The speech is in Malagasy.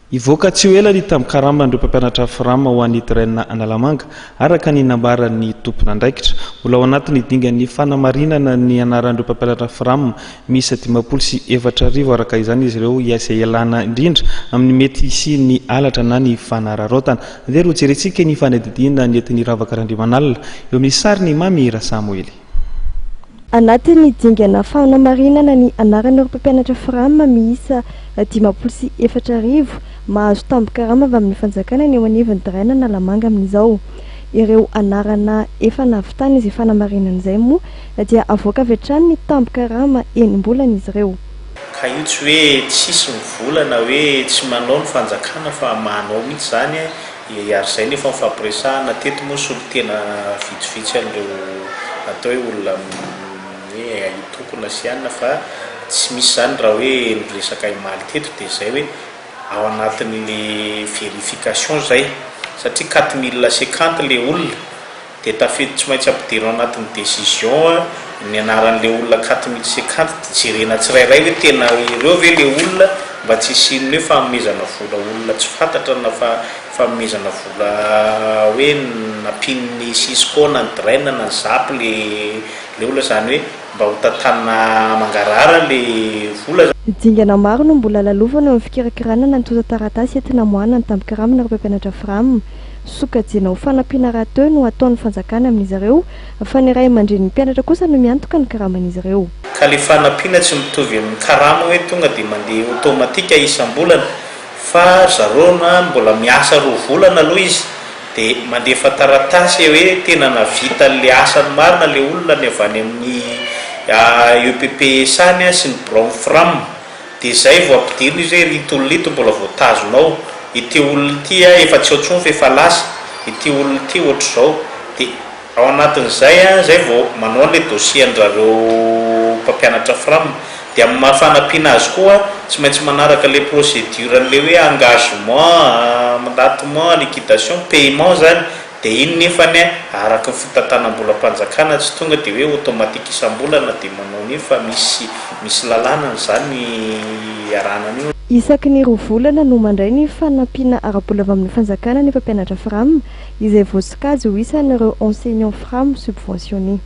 Hivoaka tsy ho ela ny tambin-karaman'ireo mpampianatra Fram ho an'ny Drain Analamanga, araka ny nambaran'ny tompon'andraikitra. Mbola ao anatin'ny dingan'ny fanamarinana ny anaran'ireo mpampianatra Fram miisa 40 araka izany izy ireo, izay ialana indrindra amin'ny mety hisian'ny halatra na ny fanararaotana. Andeha hojerentsika ny fanadihadiana nentin'i Ravaka Randriamanalina eo amin'ny sarin'i Mamy Rasamoely. Anatin'ny dingana fanamarinana ny anaran'ireo mpampianatra Fram miisa 40 mahazo tambin-karama avy amin'ny fanjakana ny eo anivon'ny Drain Analamanga amin'izao. Ireo anarana efa nahavitana izay fanamarinana izay moa dia avoaka avy hatrany ny tambin-karama enim-bolana izy ireo. Ka io tsy hoe tsisy ny vola na hoe tsy manao ny fanjakana, fa manao mihitsy zany ary izay nefa mifampiresahana teto moa solontena vitsivitsy an'ireo atao hoe olona hoe hitokona sy anina, fa tsy misy zany. Raha hoe nyresaka imaly teto dia zay hoe ao anatin'le vérification zay, satria 4050 le olona dia tafety, tsy maintsy ampidirina ao anatin'ny décision ny anaran'le olona 4050, dia jerena tsirairay hoe tena ireo ve le olona, mba tsy hisian'ny hoe fanomezana vola olona tsy fantatra na fa fanomezana vola hoe nampian'ny Cisco na ny Drain na ny ZAP le olona, zany hoe mba ho tantanina mangarahara le vola. Dingana maro no mbola lalovana eo amin'ny fikirakirana ny antontan-taratasy entina amoahana ny tambin-karamana ireo mpampianatra Fram. Sokajiana ho fanampiana rahateo no ataon'ny fanjakana amin'izy ireo, fa ny ray aman-drenin'ny mpianatra kosa no miantoka ny karaman'izy ireo. Ka le fanampiana tsy mitovy amin'ny karama hoe tonga dia mandeha automatique isam-bolana, fa zareo na mbola miasa 2 volana aloha izy dia mandefa taratasy hoe tena navita le asany marina le olona, ny avy any amin'ny EPPS any sy ny birao Fram, dia zay vao ampidirina izy hoe ito olona ito mbola voatazonao, ity olona ity a efa tsy ao intsony fa efa lasa, ity olona ity ohatr'izao. Dia ao anatin'izay a zay vao manao an'le dossier an-drareo mpampianatra Fram. Dia amin'ny maha fanampiana azy koa, tsy maintsy manaraka le procédure an'le hoe engagement, mandatement, liquidation, paiement zany. Dia iny nefany araka ny fitantanam-bolam-panjakana tsy tonga dia hoe automatique isam-bolana dia manao an'iny, fa misy lalàna zany arahana an'io. Isaky ny 2 volana no mandray ny fanampiana ara-bola avy amin'ny fanjakana ny mpampianatra Fram, izay voasokajy ho isan'ireo enseignant Fram subventionné.